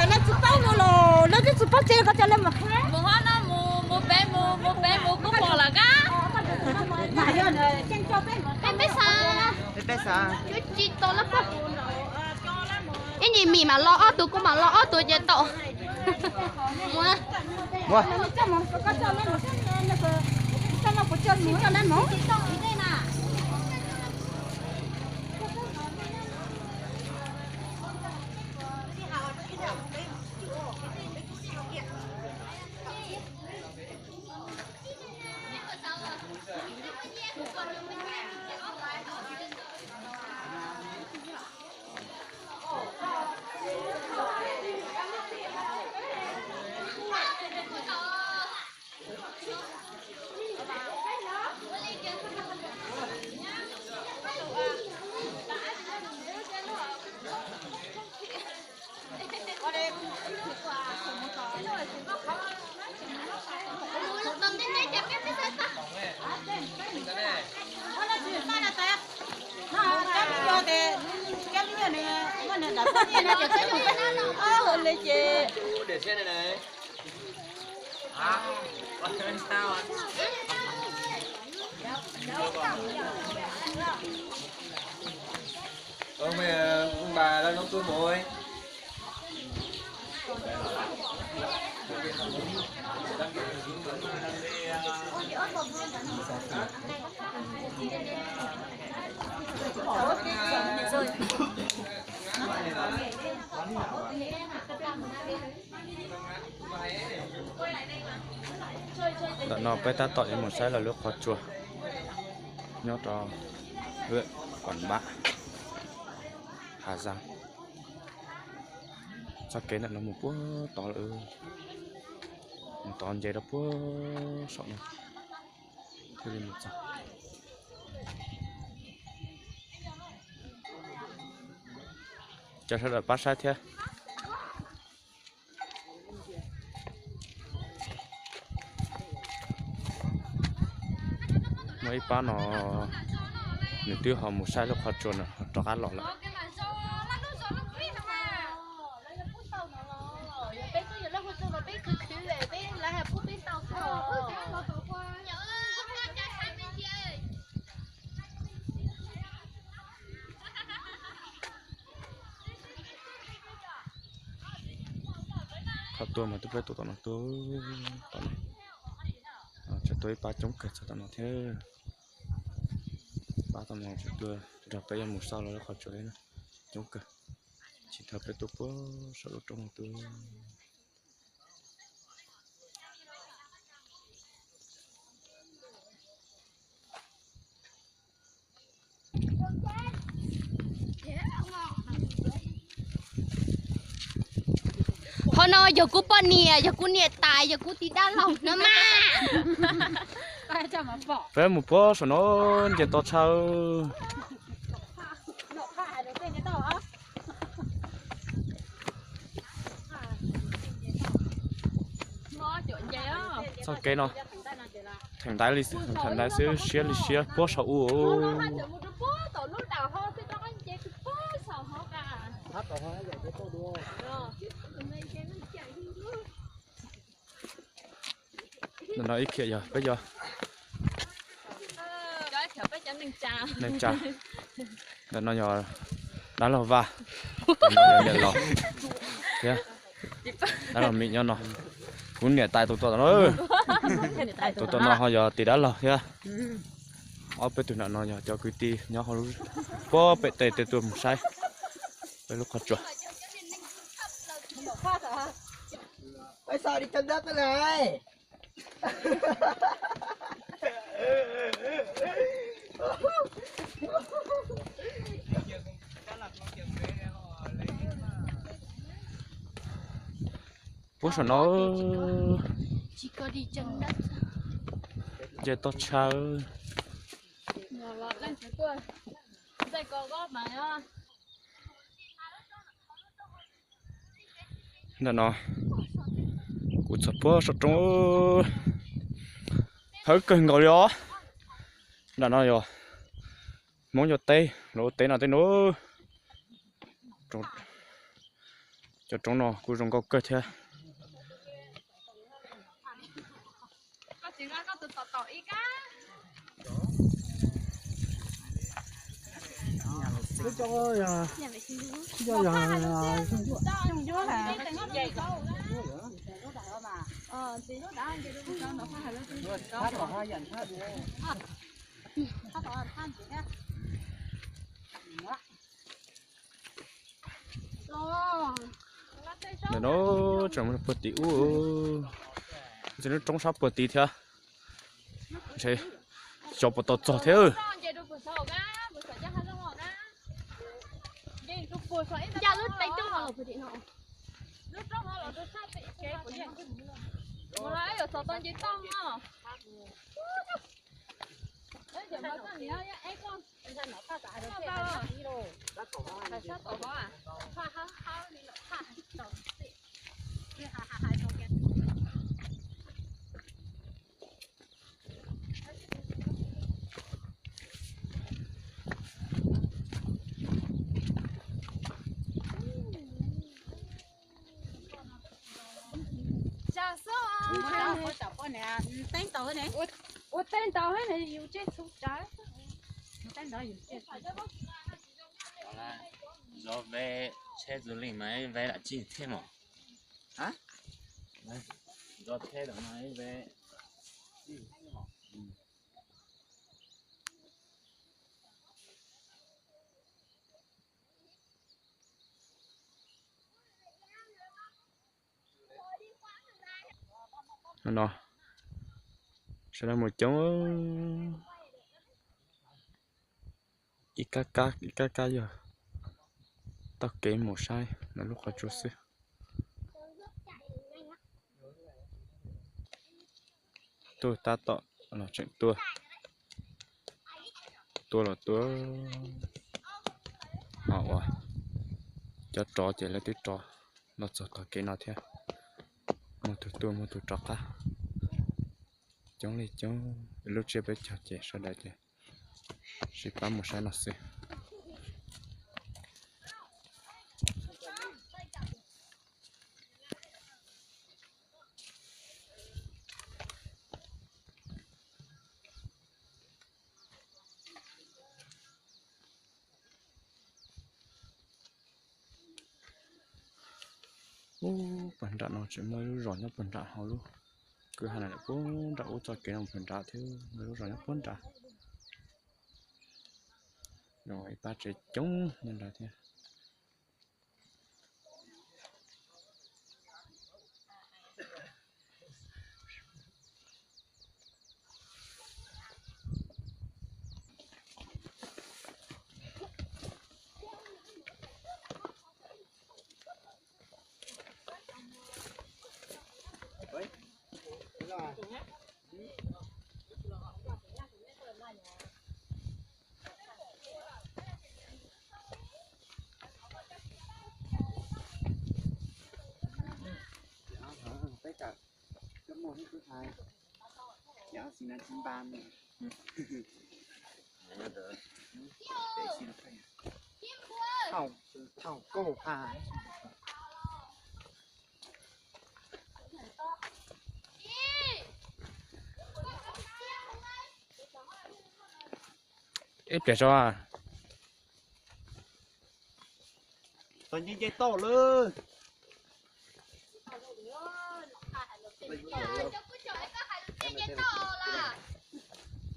Lawv tsis paub mus los lawv twb tsis paub tsev, koj coj lawv mus qhia. Mus hov no, mus, mus pem, mus, mus pem, mus kuj pom lawm kab. Peb, peb xav, peb, peb xav, cuab tsis tau lawm pog. Ib nyuag mis mam los ob tug, kuv mam los ob tug ces tau. Mus. Ntawm no peb tab tom yuav mus saib lawv lub qhov tsua nyob rau Quảng Bá, Hà Giang. Txoj kev ntawm no mus puag tod lawm, mus tod nce rau puag saum no thiaj li mus txog. Cov sawv daws pab saib thiab. Muaj ib pab no nws twb ho mus saib lub qhov tsua no rov qab los lawm. Thaum tuaj mas twb peb tuaj tom no, tuaj tom no, tseem tuaj ib pab coob kawg txog tom no thiab. Pab tom no tseem tuaj nrog peb yuav mus xauj lawv lub qhov tsua thiab na, coob kawg. Tsis nrho peb tuaj puag saum lub roob no tuaj. Qhov no yog kuv poj niam, yog kuv niam tais, yog kuv tij dab laug no mas. Peb mus puag saum no nce toj tshaj. Txoj kev no theem ntaiv li, theem ntaiv xwb, siab li siab puag saum u. Ntawm no ib khiav yog peb cov neej tsa. Ntawm no yog dab laug Vaj, ntawm no yog niam laus thiab dab laug Mim nyob no. Kuv niam tais tus tom no, tus tom no ho yog tij dab laug thiab. Ob peb tug ntawm no yog cov kwv tij nyob hauv lub, puag pem tej tej tuaj mus saib peb lub qhov tsua. Puag saum no nce toj tshaj. Ntawm no kuv txog puag saum roob, hawv kawg nkaus li os. Nram no yog Hmoob cov teb, lawv ua teb no tej no. Cov roob no kuj zoo nkauj kawg thiab. Ntawm no tseem mus puag tim ub, tseem lub roob sab puag tid thiab. Xyov puas tau txog thiab. Ua teb ntau ne, yus tseb txhua tsav. Zov ve tsheb txuj lij mas ve lam tsis thiab mos. Zov tsheb lawm mas ve. No, sawv daws mus coob, ib kab kab ib kab kab yog taug kev mus saib lawv lub qhov tsua xwb. Tuaj tab tom los tseem tuaj, tuaj los tuaj. Ho uas cov rov ces lawv twb rov los txog tom kev no thiab. Muaj tus tuaj muaj tus rov qab, coob li coob. Lub tsiab peb caug ces sawv daws ces sib pab mus saib no xwb. Ub, puag nram no tseem muaj ib lub zos nyob puag nram hauv lub kwj ha no, puag nram ub txoj kev no puag nrad thiab, muaj lub zos nyob puag nrad. Ib pab tsev coob nyob nrad thiab. Thaum, thaum kauj ha. Ib pliag tso. Tau nce nce tau lawm.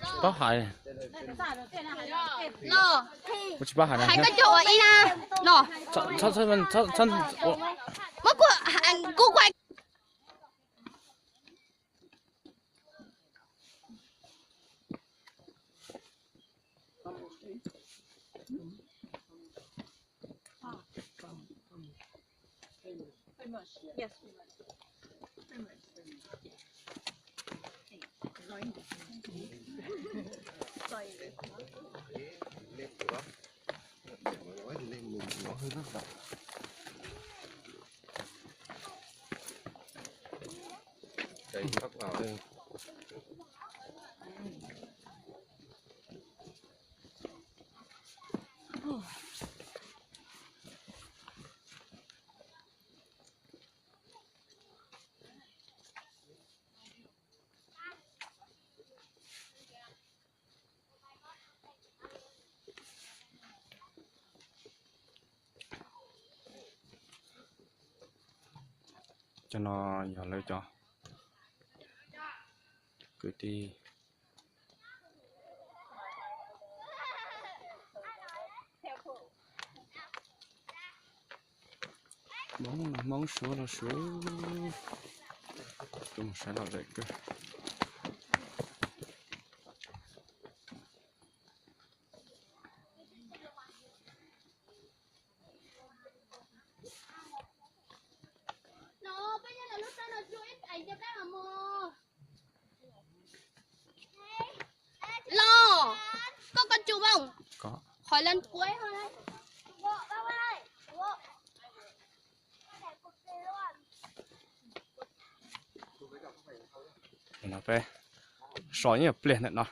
Tsis paub hais. Kuv tsis paub hais na. Hais koj cov ua ib na. No. Muab kuv, kuv kuv. Cov no yog lawv cov kwv tij Hmoob, Hmoob Suav los Suav. Kuv mus saib lom zem kawg. Los, koj, koj tsuas phooj, qhov lawv quav. Peb so ib pliag ntawm no.